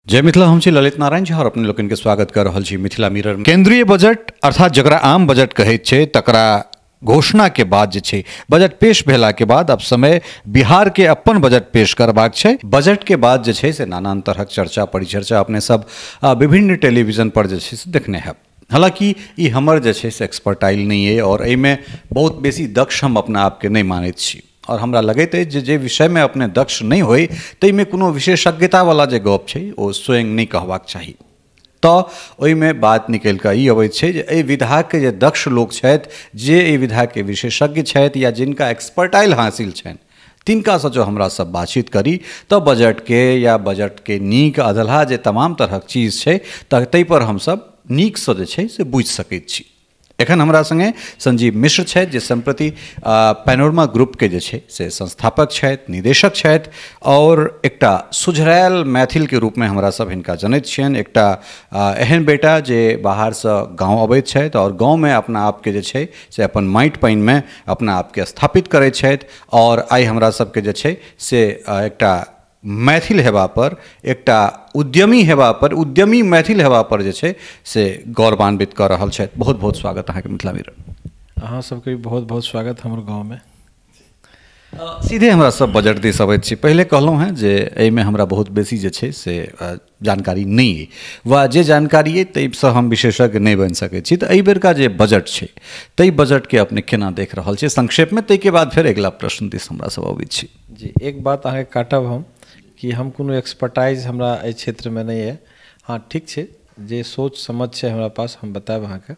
जय मिथिला, हम छी ललित नारायण झा और अपने लोकनि के स्वागत कर रहल छी मिथिला मिरर। केंद्रीय बजट अर्थात जकरा आम बजट कहैत छै तकरा घोषणा के बाद जे छै बजट पेश भेला के बाद अब समय बिहार के अपन बजट पेश करबाक छै। बजट के बाद जे छै से नानान तरहक चर्चा परिचर्चा अपने सब विभिन्न टेलीविजन पर जे छै से देखने हैब। हालांकि ई हमर जे छै से एक्सपर्टाइल नहीं है और एहिमे बहुत बेसी दक्ष हम अपना आपके नहीं मानैत छी और हमरा लगैत अछि जे विषयमे अपने दक्ष नहीं होय ताहिमे कोनो विशेषज्ञतावला जे गप छै ओ स्वयं नहीं कहबाक चाही। तऽ ओहिमे बात निकलि कऽ ई अबैत छै जे एहि विधाके जे दक्ष लोक छथि, जे एहि विधाके विशेषज्ञ छथि या जिनका एक्सपर्टाइल हासिल छनि तिनकासँ जो हमरा सब बातचीत करी तऽ बजटके या बजटके नीक अधलाह जे तमाम तरहक चीज छै तऽ ताहिपर हमसब नीकसँ जे छै से बुझि सकैत छी। एखन हमरा संगे संजीव मिश्र छथि जे सम्प्रति पैनोरमा ग्रुपके जे छै से संस्थापक छथि, निदेशक छथि और एकटा सुझरायल मैथिलके रूपमे हमरा सब हिनका जनैत छियनि। एकटा एहन बेटा जे बाहरसँ गाँव अबैत छथि और गाँवमे अपना आपके जे छै से अपन माटि पानिमे अपना आपके स्थापित करैत छथि और आइ हमरा सबके जे छै से एकटा मैथिल हेबा पर, एकटा उद्यमी हेबा पर, उद्यमी मैथिल हेबा पर जे छै से गौरवान्वित कऽ रहल छथि। बहुत बहुत स्वागत अहाँके मिथिला मिरर। अहाँ सबके भी बहुत बहुत स्वागत हमर गाँवमे। सीधे हमरा सब बजट दिस अबैत छी। पहिले कहलहुँ हेँ जे एहिमे हमरा बहुत बेसी जे छै से जानकारी नहि अइ वा जे जानकारी अइ ताहिसँ हम विशेषज्ञ नहि बनि सकै छी। तऽ एहि बेरका जे बजट छै ताहि बजटके अपने केना देख रहल छी संक्षेपमे, ताहिके बाद फेर अगिला प्रश्न दिस हमरा सब अबैत छी। जी, एक बात अहाँके काटब हम कि हम कोनो एक्सपर्टाइज हमरा एहि क्षेत्रमे नहि अइ। हाँ ठीक छै, जे सोच समझ छै हमरा पास हम बतायब अहाँके।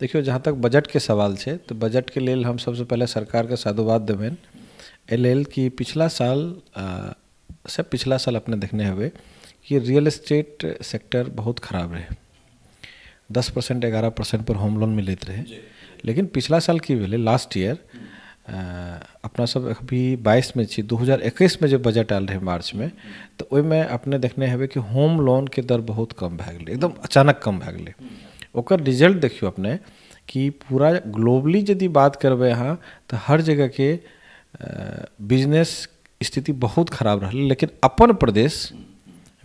देखियौ, जहाँ तक बजटके सवाल छै तऽ बजटके लेल हम सबसँ पहिले सरकारके साधुवाद देबनि एहि लेल कि पिछला साल से पिछला साल अपने देखने हेबै कि रियल एस्टेट सेक्टर बहुत खराब रहै। 10% 11% पर होम लोन मिलैत रहै। लेकिन पिछला साल की भेलै, लास्ट ईयर अपना सब अभी 22 में छी, 2021 में जे बजट आयल रहै मार्च में तऽ ओहिमे अपने देखने हेबै कि होम लोनके दर बहुत कम भए गेलै, एकदम अचानक कम भए गेलै। ओकर रिजल्ट देखियौ अपने कि पूरा ग्लोबली यदि बात करबै अहाँ तऽ हर जगहके बिजनेस स्थिति बहुत खराब रहलै, लेकिन अपन प्रदेश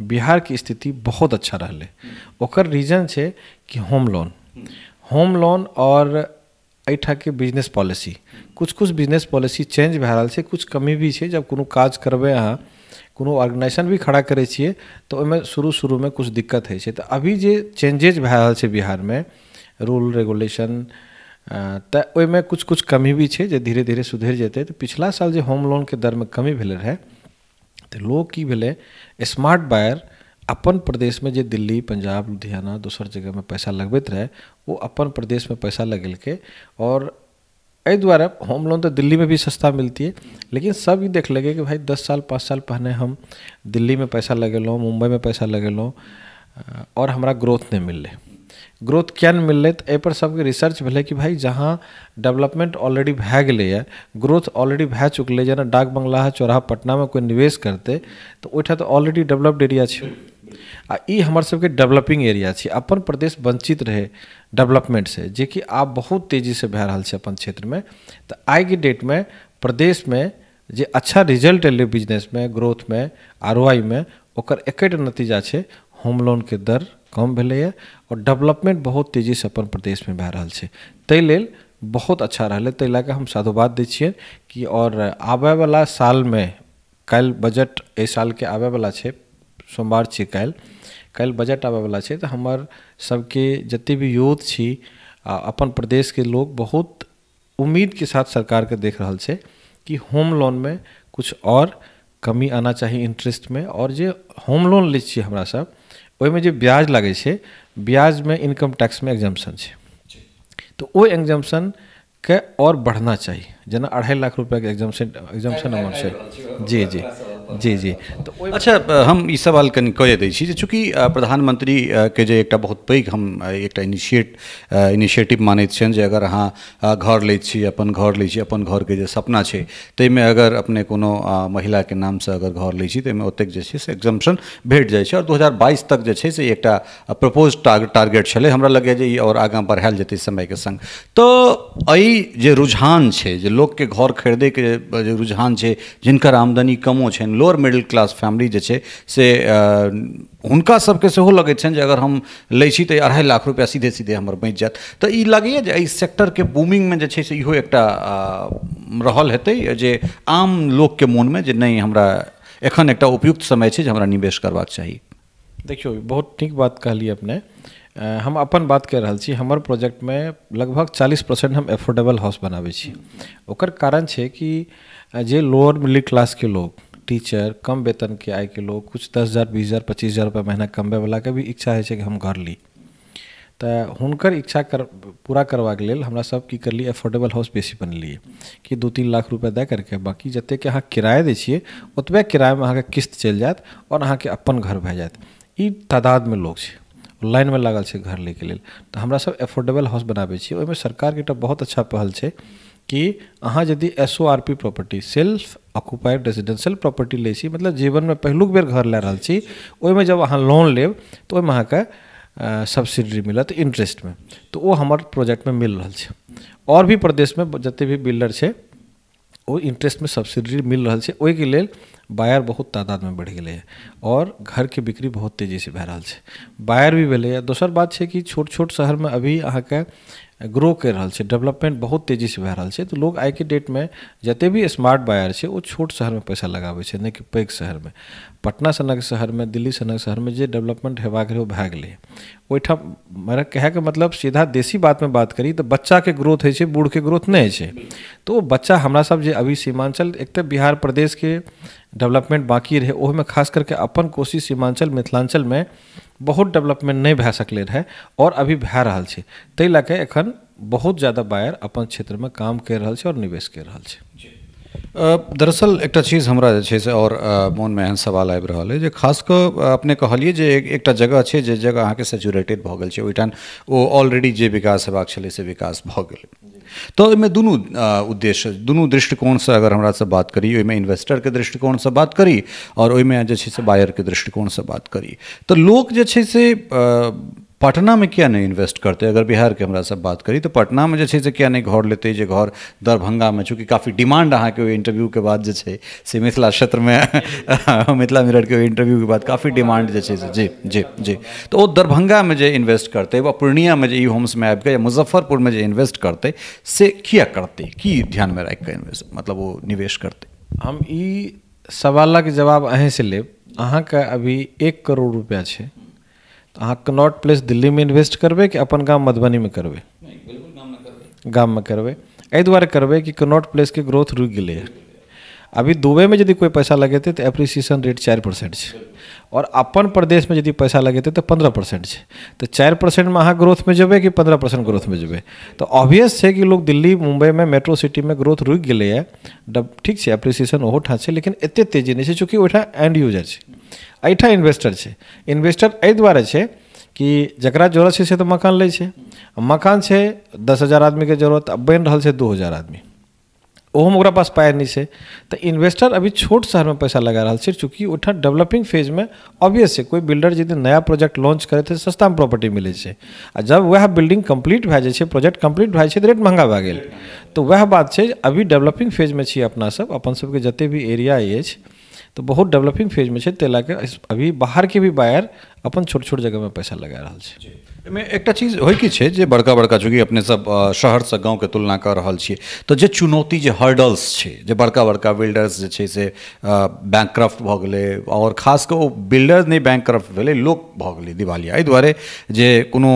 बिहारके स्थिति बहुत अच्छा रहलै। ओकर रीजन छै कि होम लोन, होम लोन और एहिठामके बिजनेस पॉलिसी, कुछ कुछ बिजनेस पॉलिसी चेंज भए रहल छै, कुछ कमी भी छै। जब कोनो काज करबै अहाँ, कोनो ऑर्गेनाइजेशन भी खड़ा करै छियै तऽ ओहिमे शुरू शुरूमे कुछ दिक्कत होइ छै। तऽ अभी जे चेंजेज भए रहल छै बिहारमे, रूल रेगुलेशन, तऽ ओहिमे कुछ कुछ कमी भी छै जे धीरे धीरे सुधरि जेतै। तऽ पिछला साल जे होम लोनके दरमे कमी भेलै रहै तऽ लोक की भेलै, स्मार्ट बायर अपन प्रदेशमे जे दिल्ली, पंजाब, लुधियाना दोसर जगहमे पैसा लगबैत रहै ओ अपन प्रदेशमे पैसा लगेलकै। और एहि दुआरे होम लोन तऽ दिल्लीमे भी सस्ता मिलती है, लेकिन सब ई देखलकै कि भाई 10 साल 5 साल पहिने हम दिल्लीमे पैसा लगेलहुँ, मुम्बईमे पैसा लगेलहुँ और हमरा ग्रोथ नहि मिललै। ग्रोथ किया नहि मिललै तऽ एहिपर सबके रिसर्च भेलै कि भाई जहाँ डेवलपमेंट ऑलरेडी भए गेलैए, ग्रोथ ऑलरेडी भए चुकलै, जेना डाक बंगला चौराहा पटनामे कोइ निवेश करतै तऽ ओहिठाम तऽ ऑलरेडी डेवलप्ड एरिया छै आ ई हमर सबके डेवलपिंग एरिया छै। अपन प्रदेश वंचित रहै डेवलपमेंटसँ, जेकि आब बहुत तेजीसँ भए रहल छै अपन क्षेत्रमे। तऽ आइके डेटमे प्रदेशमे जे अच्छा रिजल्ट एलै बिजनेसमे, ग्रोथमे, ROI मे, ओकर एकेटा नतीजा छै होम लोनके दर कम भेलैए और डेवलपमेंट बहुत तेजीसँ अपन प्रदेशमे भए रहल छै। ताहि लेल बहुत अच्छा रहलै, ताहि लए कऽ हम साधुवाद दै छियै कि और आबयवला सालमे, काल्हि बजट एहि सालके आबयवला छै, सोमवार छियै काल्हि बजट आबयवला छै, तऽ हमर सबके जते भी यूथ छी आ अपन प्रदेशके लोक बहुत उम्मीदके साथ सरकारके देख रहल छै कि होम लोनमे कुछ और कमी आना चाही इंटरेस्टमे। और जे होम लोन लै छियै हमरा सब, ओहिमे जे ब्याज लागै छै, ब्याजमे इनकम टैक्समे एग्जम्पशन छै, तऽ ओहि एग्जम्पशनके और बढ़ना चाही। जेना 2.5 लाख रुपैआके एग्जम्पशन अमाउंट छै। जी जी जी जी। तऽ अच्छा, हम ई सवाल कनि कऽ दै छी जे चूँकि प्रधानमंत्री के जे एकटा बहुत पैघ हम एकटा इनिशिएटिव मानैत छियनि जे अगर अहाँ घर लै छी, अपन घर लै छी, अपन घरके जे सपना छै ताहिमे अगर अपने कोनो महिलाके नामसँ अगर घर लै छी ताहिमे ओतेक जे छै से एग्जम्पशन भेट जाइ छै और 2022 तक जे छै से एकटा प्रपोज टारगेट छलै। हमरा लगैए जे ई आओर आगाँ बढ़ायल जेतै समयके सङ्ग। तऽ एहि जे रुझान छै, जे लोकके घर खरीदैके जे रुझान छै, जिनकर आमदनी कमो छनि, लोअर मिडिल क्लास फैमिली जे छै से हुनका सबके सेहो लगैत छनि जे अगर हम लै छी तऽ 2.5 लाख रुपया सीधे सीधे हमर बचि जायत। तऽ ई लगैए जे एहि सेक्टरके बूमिंगमे जे छै से इहो एकटा रहल हेतै जे आम लोकके मोनमे जे नहि हमरा एखन एकटा उपयुक्त समय छै जे हमरा निवेश करबाक चाही। देखियौ, बहुत नीक बात कहलियै अपने। हम अपन बात कहि रहल छी, हमर प्रोजेक्टमे लगभग 40% हम एफोर्डेबल हाउस बनाबै छी। ओकर कारण छै कि जे लोअर मिडिल क्लासके लोग, टीचर, कम वेतनके आयके लोग, कुछ 10,000 20,000 25,000 रुपया महीना कमबैवलाके भी इच्छा होइ छै कि हम घर ली, तऽ हुनकर इच्छा पूरा करबाके लेल हमरा सब की करलियै, एफोर्डेबल हाउस बेसी बनेलियै कि 2-3 लाख रुपया दए करके बाकी जतेक अहाँ किराया दै छियै ओतबे किरायामे अहाँके किस्त चलि जायत आओर अहाँके अपन घर भए जायत। ई तादादमे लोग छै, लाइनमे लागल छै घर लैके लेल। तऽ हमरा सब एफोर्डेबल हाउस बनाबै छियै। ओहिमे सरकारके एकटा बहुत अच्छा पहल छै कि अहाँ यदि SORP property, self occupied residential property लै छी, मतलब जीवनमे पहिलुक बेर घर लए रहल छी, ओहिमे जब अहाँ लोन लेब तऽ ओहिमे अहाँके सब्सिडी मिलत इंट्रेस्टमे। तऽ ओ हमर प्रोजेक्टमे मिल रहल छै। आओर भी प्रदेशमे जते भी बिल्डर छै ओ इंट्रेस्टमे सब्सिडी मिल रहल छै। ओहिके लेल बायर बहुत तादादमे बढ़ि गेलैए आओर घरके बिक्री बहुत तेजीसँ भए रहल छै, बायर भी भेलैए। दोसर बात छै कि छोट छोट शहरमे अभी अहाँके ग्रो करि रहल छै, डेवलपमेंट बहुत तेजीसँ भए रहल छै। तऽ लोग आइके डेटमे जते भी स्मार्ट बायर छै ओ छोट शहरमे पैसा लगाबै छै, नहि कि पैघ शहरमे। पटना सनक शहरमे, दिल्ली सनक शहरमे जे डेवलपमेंट हेबाक रहै ओ भए गेलै। ओहिठाम मेरा कहैके मतलब सीधा देसी बातमे बात करी तऽ बच्चाके ग्रोथ होइ छै, बूढ़के ग्रोथ नहि होइ छै। तऽ ओ बच्चा हमरा सब जे अभी सीमांचल, एक तऽ बिहार प्रदेशके डेवलपमेंट बाकी रहै, ओहिमे खास करके अपन कोशी सीमांचल मिथिलांचलमे बहुत डेवलपमेंट नहि भए सकलै रहै आओर अभी भए रहल छै। ताहि लए कऽ एखन बहुत ज्यादा बायर अपन क्षेत्रमे काम करि रहल छै आओर निवेश करि रहल छै। दरअसल एकटा चीज हमरा जे छै से आओर मोनमे एहन सवाल आबि रहल अइ जे खास कऽ अपने कहलियै जे एकटा जगह छै जे जगह अहाँके सैचुरेटेड भऽ गेल छै, ओहिठाम ओ ऑलरेडी जे विकास हेबाक छलै से विकास भऽ गेलै। तऽ ओहिमे दुनू उद्देश्य, दुनू दृष्टिकोणसँ अगर हमरा से बात करी, ओहिमे इन्वेस्टरके दृष्टिकोणसँ बात करी आओर ओहिमे जे छै से बायरके दृष्टिकोणसँ बात करी, तऽ लोक जे छै से पटनामे किया नहि इन्वेस्ट करतै? अगर बिहारके हमरा सब बात करी तऽ पटनामे जे छै से किया नहि घर लेतै, जे घर दरभंगामे, चूँकि काफ़ी डिमांड अहाँके ओहि इंटरव्यूके बाद जे छै से मिथिला क्षेत्रमे, मिथिला मिररके ओहि इंटरव्यूके बाद काफ़ी डिमांड जे छै से जी जी जी, तऽ ओ दरभंगामे जे इन्वेस्ट करतै वा पूर्णियामे जे ई होम्समे आबिके या मुजफ्फरपुरमे जे इन्वेस्ट करतै से किया करतै, की ध्यानमे राखिकऽ इन्वेस्ट, मतलब ओ निवेश करतै? हम ई सवालक जवाब अहीँसँ लेब। अहाँके अभी 1 करोड़ रुपया छै, अहाँ कनॉट प्लेस दिल्लीमे इन्वेस्ट करबै कि अपन गाम मधुबनीमे करबै? गाममे करबै। एहि दुआरे करबै कि कनॉट प्लेसके ग्रोथ रुकि गेलैए। अभी दुबईमे यदि कोइ पैसा लगेतै तऽ एप्रिसिएशन रेट 4% छै आओर अपन प्रदेशमे यदि पैसा लगेतै तऽ 15% छै। तऽ 4%मे अहाँ ग्रोथमे जेबै कि 15% ग्रोथमे जेबै? तऽ ऑब्वियस छै कि लोग दिल्ली मुम्बईमे मेट्रो सिटीमे ग्रोथ रुकि गेलैए। ठीक छै, एप्रिसिएशन ओहो ठाम छै, लेकिन एतेक तेजी नहि छै, चूँकि ओहिठाम एंड यूजर छै, एहिठाम इन्वेस्टर छै। इन्वेस्टर एहि दुआरे छै कि जकरा जरूरत छै से तऽ मकान लै छै, मकान छै 10,000 आदमीके जरूरत, अब बनि रहल छै 2,000 आदमी, ओहोमे ओकरा पास पाइ नहि छै। तऽ इन्वेस्टर अभी छोट शहरमे पैसा लगा रहल छै, चूँकि ओहिठाम डेवलपिंग फेजमे ऑब्वियस छै कोइ बिल्डर यदि नया प्रोजेक्ट लॉन्च करै छै सस्तामे प्रॉपर्टी मिलै छै, आ जब वएह बिल्डिंग कम्प्लीट भए जाइ छै, प्रोजेक्ट कम्प्लीट भए जाइ छै तऽ रेट महँगा भए गेल। तऽ वएह बात छै, अभी डेवलपिंग फेजमे छी अपना सब, अपन सबके जते भी एरिया अछि तऽ बहुत डेवलपिंग फेजमे छै, ताहि लए कऽ अभी बाहरके भी बायर अपन छोट छोट जगहमे पैसा लगा रहल छै। एहिमे एकटा चीज होइ की छै जे बड़का बड़का, चूँकि अपने सब शहरसँ गाँवके तुलना कऽ रहल छियै, तऽ जे चुनौती, जे हर्डल्स छै, जे बड़का बड़का बिल्डर्स जे छै से बैंकक्रफ्ट भऽ गेलै, आओर खास कऽ ओ बिल्डर नहि बैंकक्रफ्ट भेलै, लोक भऽ गेलै दिवालिया। एहि दुआरे जे कोनो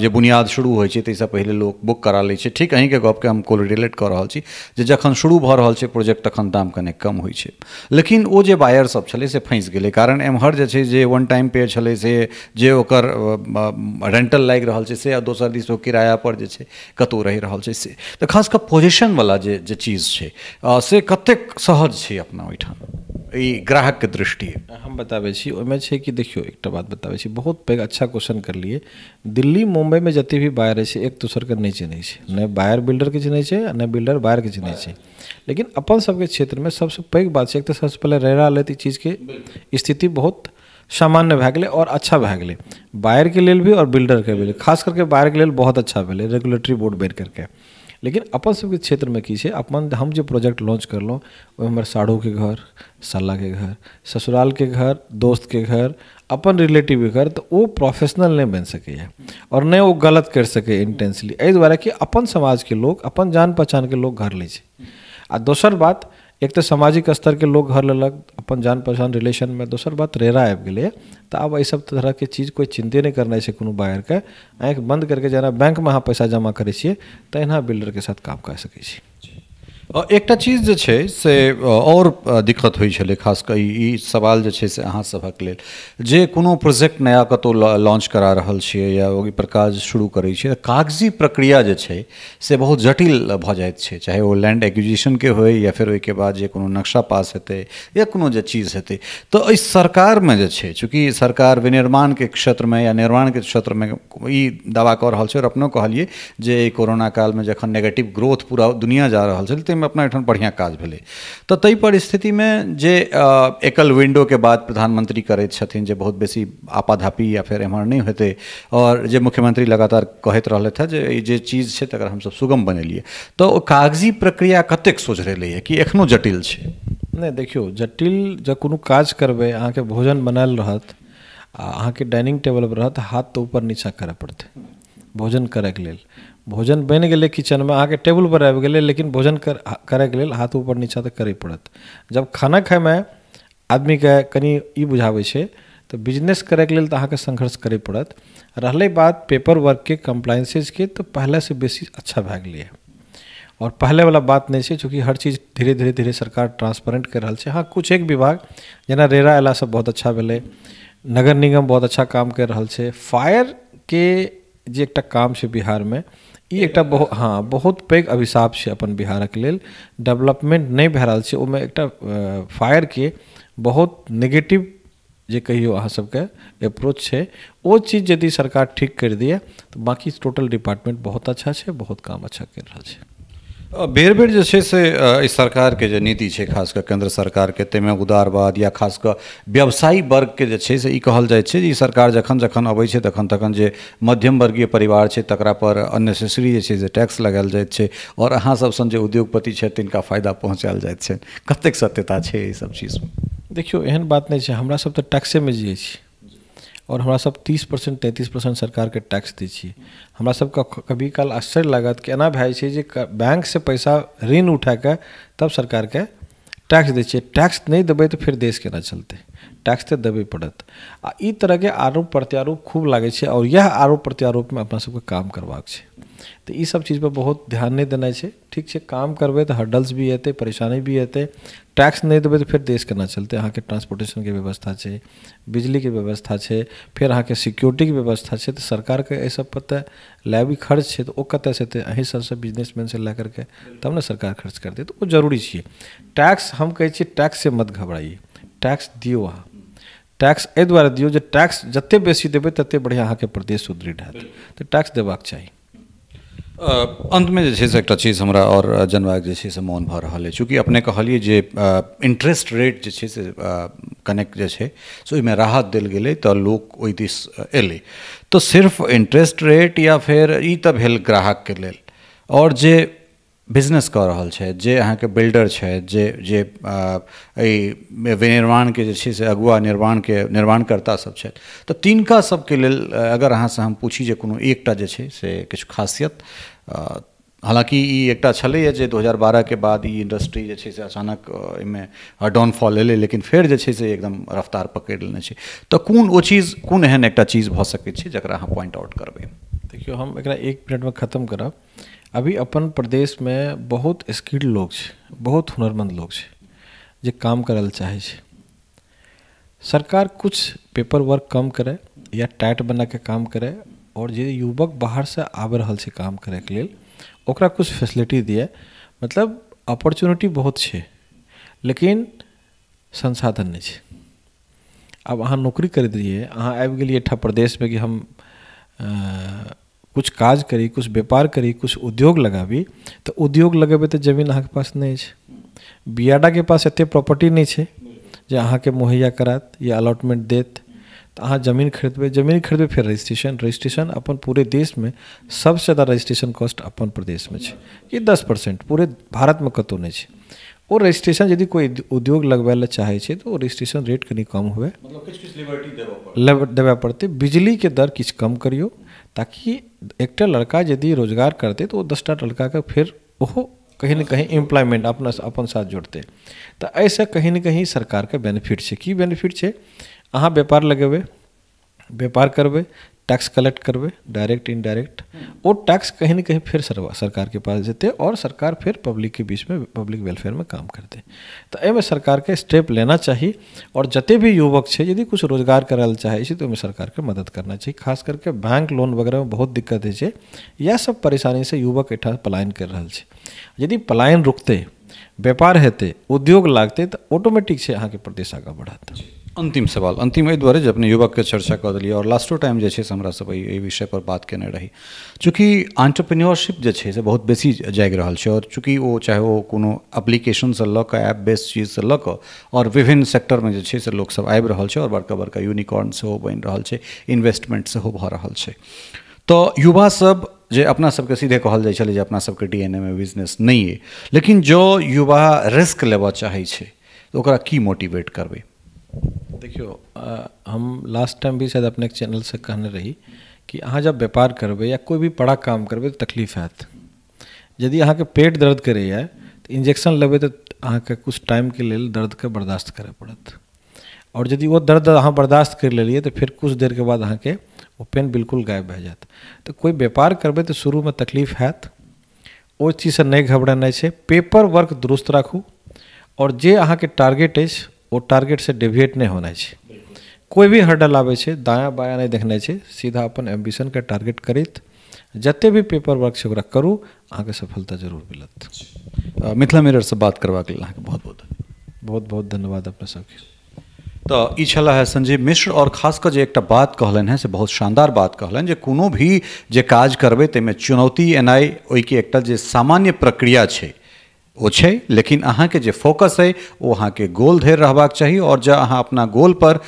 जे बुनियाद शुरू होइ छै ताहिसँ पहिले लोक बुक करा लै छै। ठीक अहीँके गपके हम कोरिलेट कऽ रहल छी जे जखन शुरू भऽ रहल छै प्रोजेक्ट तखन दाम कने कम होइ छै, लेकिन ओ जे बायर सब छलै से फँसि गेलै, कारण एम्हर जे छै जे वन टाइम पे छलै से जे ओकर रेंटल लागि रहल छै से, आ दोसर दिस ओ किराया पर जे छै कतहु रहि रहल छै से। तऽ खास कऽ पोजिशनवला जे जे चीज छै से कतेक सहज छै अपना ओहिठाम ई ग्राहकके दृष्टि? हम बताबै छी, ओहिमे छै कि देखियौ एकटा बात बताबै छी, बहुत पैघ अच्छा क्वेश्चन करलियै। दिल्ली मुम्बईमे जते भी बायर छै एक दोसरके नहि चिन्है छै, नहि बायर बिल्डरके चिन्है छै आ नहि बिल्डर बायरके चिन्है छै। लेकिन अपन सबके क्षेत्रमे सबसँ पैघ बात छै, एक तऽ सबसँ पहिले रेरा लैत ई चीजके स्थिति बहुत सामान्य भए गेलै आओर अच्छा भए गेलै बायरके लेल भी आओर बिल्डरके भी, खास करके बायरके लेल बहुत अच्छा भेलै रेगुलेटरी बोर्ड बनि करके। लेकिन अपन सबके क्षेत्रमे की छै, अपन हम जे प्रोजेक्ट लॉन्च करलहुँ ओहिमे हमर साढ़ूके घर, सालाके घर, ससुरालके घर, दोस्तके घर, अपन रिलेटिवके घर, तऽ ओ प्रोफेशनल नहि बनि सकैए आओर नहि ओ गलत करि सकैए इंटेंसली। एहि दुआरे कि अपन समाजके लोक, अपन जान पहचानके लोक घर लै छै। आ दोसर बात, एक तऽ सामाजिक स्तरके लोक घर लेलक अपन जान पहचान रिलेशनमे, दोसर बात रेरा आबि गेलैए, तऽ आब एहि सब तरहके चीज कोइ चिन्ते नहि करनाइ छै कोनो बायरके। आँखि बन्द करके जेना बैंकमे अहाँ पैसा जमा करै छियै तहिना बिल्डरके साथ काम कऽ सकै छी। एकटा चीज जे छै से आओर दिक्कत होइ छलै, खास कऽ ई सवाल जे छै से अहाँ सभक लेल, जे कोनो प्रोजेक्ट नया कतहु लॉन्च करा रहल छियै या ओहिपर काज शुरू करै छियै, कागजी प्रक्रिया जे छै से बहुत जटिल भऽ जाइत छै, चाहे ओ लैंड एक्विजिशनके होइ या फेर ओहिके बाद जे कोनो नक्शा पास हेतै या कोनो जे चीज हेतै। तऽ एहि सरकारमे जे छै, चूँकि सरकार विनिर्माणके क्षेत्रमे या निर्माणके क्षेत्रमे ई दावा कऽ रहल छै, आओर अपनो कहलियै जे एहि कोरोना कालमे जखन नेगेटिव ग्रोथ पूरा दुनिया जा रहल छलै ताहिमे अपना एहिठाम बढ़िआँ काज भेलै। तऽ ताहि परिस्थितिमे जे एकल विंडोके बात प्रधानमंत्री करैत छथिन जे बहुत बेसी आपाधापी या फेर एम्हर नहि हेतै, आओर जे मुख्यमंत्री लगातार कहैत रहलथि हँ जे ई जे चीज छै तकरा हमसब सुगम बनेलियै, तऽ ओ कागजी प्रक्रिया कतेक सोझरेलैए कि एखनो जटिल छै? नहि, देखियौ, जटिल जँ कोनो काज करबै, अहाँके भोजन बनायल रहत आ अहाँके डाइनिंग टेबल पर रहत, हाथ तऽ ऊपर नीचा करय पड़तै भोजन करैके लेल। भोजन बनि गेलै किचनमे, अहाँके टेबुल पर आबि गेलै, लेकिन भोजन करैके लेल हाथ ऊपर नीचा तऽ करय पड़त। जब खाना खाइमे आदमीके कनि ई बुझाबै छै, तऽ बिजनेस करैके लेल तऽ अहाँके संघर्ष करय पड़त। रहलै बात पेपर वर्कके, कम्प्लायंसेजके, तऽ पहिलेसँ बेसी अच्छा भए गेलैए आओर पहिलेवला बात नहि छै, चूँकि हर चीज धीरे धीरे धीरे सरकार ट्रांसपेरेंट करि रहल छै। हाँ, कुछ एक विभाग जेना रेरा अयलासँ बहुत अच्छा भेलै, नगर निगम बहुत अच्छा काम करि रहल छै। फायरके जे एकटा काम छै बिहारमे, ई एकटा बहुत, हाँ, बहुत पैघ अभिशाप छै अपन बिहारक लेल। डेवलपमेंट नहि भए रहल छै, ओहिमे एकटा फायरके बहुत नेगेटिव जे कहियौ अहाँ सबके अप्रोच छै, ओ चीज यदि सरकार ठीक करि दिए तऽ बाँकी टोटल डिपार्टमेंट बहुत अच्छा छै, बहुत काम अच्छा करि रहल छै। बेर बेर जे छै से एहि सरकारके जे नीति छै, खास कऽ केन्द्र सरकारके, ताहिमे उदारवाद या खास कऽ व्यवसायी वर्गके जे छै से ई कहल जाइ छै जे ई सरकार जखन जखन अबै छै तखन तखन जे मध्यम वर्गीय परिवार छै तकरा पर अननेसेसरी जे छै से टैक्स लगायल जाइत छै आओर अहाँ सब सन जे उद्योगपति छथि तिनका फायदा पहुँचायल जाइत छनि। कतेक सत्यता छै एहि सब चीजमे? देखियौ, एहन बात नहि छै, हमरा सब तऽ टैक्सेमे जियै छी आओर हमरा सब 30% 33% सरकारके टैक्स दै छियै। हमरा सबके कभी काल आश्चर्य लागत कि एना भए जाइ छै जे बैंकसँ पैसा ऋण उठाके तब सरकारके टैक्स दै छियै। टैक्स नहि देबै तऽ फेर देश केना चलतै? टैक्स तऽ देबे पड़त। आ ई तरहके आरोप प्रत्यारोप खूब लागै छै आओर इएह आरोप प्रत्यारोपमे अपना सबके काम करबाक छै। तऽ ई सब चीजपर बहुत ध्यान नहि देनाइ छै। ठीक छै, काम करबै तऽ हर्डल्स भी एतै, परेशानी भी एतै। टैक्स नहि देबै तऽ फेर देश केना चलतै? अहाँके ट्रांसपोर्टेशनके व्यवस्था छै, बिजलीके व्यवस्था छै, फेर अहाँके सिक्योरिटीके व्यवस्था छै, तऽ सरकारके एहि सब पर तऽ लाबी खर्च छै, तऽ ओ कतऽसँ एतै? अहीं सबसँ बिजनेसमैनसँ लए करके तब ने सरकार खर्च करतै। तऽ ओ जरूरी छियै। टैक्स, हम कहै छियै टैक्स से मत घबराइए, टैक्स दियौ। अहाँ टैक्स एहि दुआरे दियौ जे टैक्स जतेक बेसी देबै ततेक बढ़िआँ अहाँके प्रदेश सुदृढ़ हैत, तऽ टैक्स देबाक चाही। अन्तमे जे छै से एकटा चीज हमरा आओर जनबाक जे छै से मोन भऽ रहल अछि, चूँकि अपने कहलियै जे इंट्रेस्ट रेट जे छै से कनेक्ट जे छै से ओहिमे राहत देल गेलै तऽ लोक ओहि दिस एलै, तऽ सिर्फ इंट्रेस्ट रेट या फेर ई तऽ भेल ग्राहकके लेल, आओर जे बिजनेस कऽ रहल छथि, जे अहाँके बिल्डर छथि, जे जे एहि विनिर्माणके जे छै से अगुआ निर्माणके निर्माणकर्ता सब छथि, तऽ तिनका सबके लेल अगर अहाँसँ हम पूछी जे कोनो एकटा जे छै से किछु खासियत, हालाँकि ई एकटा छलैए जे 2012 के बाद ई इंडस्ट्री जे छै से अचानक एहिमे डाउनफॉल एलै, लेकिन फेर जे छै से एकदम रफ्तार पकड़ि लेने छै, तऽ कोन ओ चीज, कोन एहन एकटा चीज भऽ सकै छै जकरा अहाँ पॉइंट आउट करबै? देखियौ, हम एकरा 1 मिनटमे खत्म करब। अभी अपन प्रदेशमे बहुत स्किल्ड लोक छै, बहुत हुनरमंद लोक छै जे काम करै लए चाहै छै। सरकार कुछ पेपर वर्क कम करै या टाइट बनाके काम करै, आओर जे युवक बाहरसँ आबि रहल छै काम करैके लेल ओकरा कुछ फैसिलिटी दिए। मतलब अपॉर्चुनिटी बहुत छै लेकिन संसाधन नहि छै। आब अहाँ नौकरी करैत रहियै, अहाँ आबि गेलियै एकटा प्रदेशमे कि हम कुछ काज करी, कुछ व्यापार करी, कुछ उद्योग लगाबी, तऽ उद्योग लगेबै तऽ जमीन अहाँके पास नहि अछि, बियाडाके पास एतेक प्रॉपर्टी नहि छै जे अहाँके मुहैया करायत या अलॉटमेंट देत। तऽ अहाँ जमीन खरीदबै, जमीन खरीदबै फेर रजिस्ट्रेशन, रजिस्ट्रेशन अपन पूरे देशमे सबसँ ज्यादा रजिस्ट्रेशन कॉस्ट अपन प्रदेशमे छै कि 10%, पूरे भारतमे कतहु नहि छै। ओ रजिस्ट्रेशन यदि कोइ उद्योग लगबै लए चाहै छै तऽ ओ रजिस्ट्रेशन रेट कनि कम हुए, मतलब किछु लिबर्टी देबय पड़तै। बिजलीके दर किछु कम करियौ ताकि एकटा लड़का यदि रोजगार करतै तऽ ओ 10टा लड़काके फेर ओहो कहीं ने कहीं एम्प्लॉयमेंट अपना अपन साथ जोड़तै। तऽ एहिसँ कहीं ने कहीं सरकारके बेनिफिट छै। की बेनिफिट छै? अहाँ व्यापार लगेबै, व्यापार करबै, टैक्स कलेक्ट करबै, डायरेक्ट इनडायरेक्ट, ओ टैक्स कहीं ने कहीं फेर सरकारके पास जेतै और सरकार फेर पब्लिकके बीचमे पब्लिक वेलफेयरमे काम करतै। तऽ एहिमे सरकारके स्टेप लेना चाही और जते भी युवक छै यदि कुछ रोजगार करय लए चाहै छै तऽ ओहिमे सरकारके मदद करना चाही। खास करके बैंक लोन वगैरहमे बहुत दिक्कत होइ छै, इएह सब परेशानीसँ युवक एहिठाम पलायन करि रहल छै। यदि पलायन रुकतै, व्यापार हेतै, उद्योग लागतै तऽ ऑटोमेटिक छै अहाँके प्रदेश आगाँ बढ़त। अंतिम सवाल, अंतिम एहि दुआरे जे अपने युवकके चर्चा कऽ देलियै और लास्टो टाइम जे छै से हमरा सब एहि विषय पर बात केने रही। चूँकि एंटरप्रेन्योरशिप जे छै से बहुत बेसी जागि रहल छै और चूँकि ओ चाहे ओ कोनो एप्लीकेशनसँ लऽ कऽ ऐप बेस्ड चीजसँ लऽ कऽ और विभिन्न सेक्टरमे जे छै से लोकसब आबि रहल छै और बड़का बड़का यूनिकॉर्न सेहो बनि रहल छै, इन्वेस्टमेंट सेहो भऽ रहल छै। तऽ युवा सब जे अपना सबके सीधे कहल जाइ छलै जे अपना सबके DNA मे बिजनेस नहि अइ, लेकिन जो युवा रिस्क लेबऽ चाहै छै तऽ ओकरा की मोटिवेट करबै? देखियौ, हम लास्ट टाइम भी शायद अपने चैनलसँ कहने रही कि अहाँ जब व्यापार करबै या कोइ भी बड़ा काम करबै तऽ तकलीफ हैत। यदि अहाँके पेट दर्द करैए तऽ इंजेक्शन लेबै तऽ अहाँके कुछ टाइमके लेल दर्दके बर्दाश्त करय पड़त, और यदि ओ दर्द अहाँ बर्दाश्त करि लेलियै तऽ फेर कुछ देरके बाद अहाँके ओ पेन बिल्कुल गायब भए जायत। तऽ कोइ व्यापार करबै तऽ शुरूमे तकलीफ हैत, ओहि चीजसँ नहि घबरेनाइ छै। पेपर वर्क दुरुस्त राखू और जे अहाँके टारगेट अछि ओ टारगेटसँ डेविएट नहि होना छै। कोइ भी हर्डल आबै छै दायाँ बायाँ नहि देखनाइ छै, सीधा अपन एम्बिशनके टारगेट करैत जते भी पेपर वर्क छै ओकरा करू, अहाँके सफलता जरूर मिलत। मिथिला मिररसँ बात करबाक लेल अहाँके बहुत बहुत धन्यवाद। बहुत बहुत धन्यवाद अपना सबके। तऽ ई छलाह है संजीव मिश्र और खास कऽ जे एकटा बात कहलनि हेँ से बहुत शानदार बात कहलनि जे कोनो भी जे काज करबै ताहिमे चुनौती एनाइ ओहिके एकटा जे सामान्य प्रक्रिया छै ओ छै, लेकिन अहाँके जे फोकस अइ ओ अहाँके गोल धरि रहबाक चाही और जँ अहाँ अपना गोल पर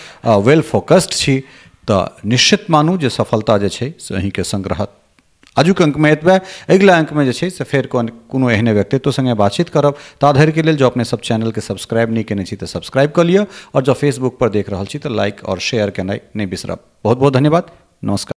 वेल फोकस्ड छी तऽ निश्चित मानू जे सफलता जे छै से अहीँके सङ्ग रहत। आजुक अंकमे एतबे, अगिला अंकमे जे छै से फेर कोनो एहने व्यक्तित्व सङ्गे बातचीत करब। ता धरिके लेल जो अपने सब चैनलके सब्सक्राइब नहि केने छी तऽ सब्सक्राइब कऽ लिअ और जँ फेसबुक पर देख रहल छी तऽ लाइक और शेयर केनाइ नहि बिसरब। बहुत बहुत धन्यवाद, नमस्कार।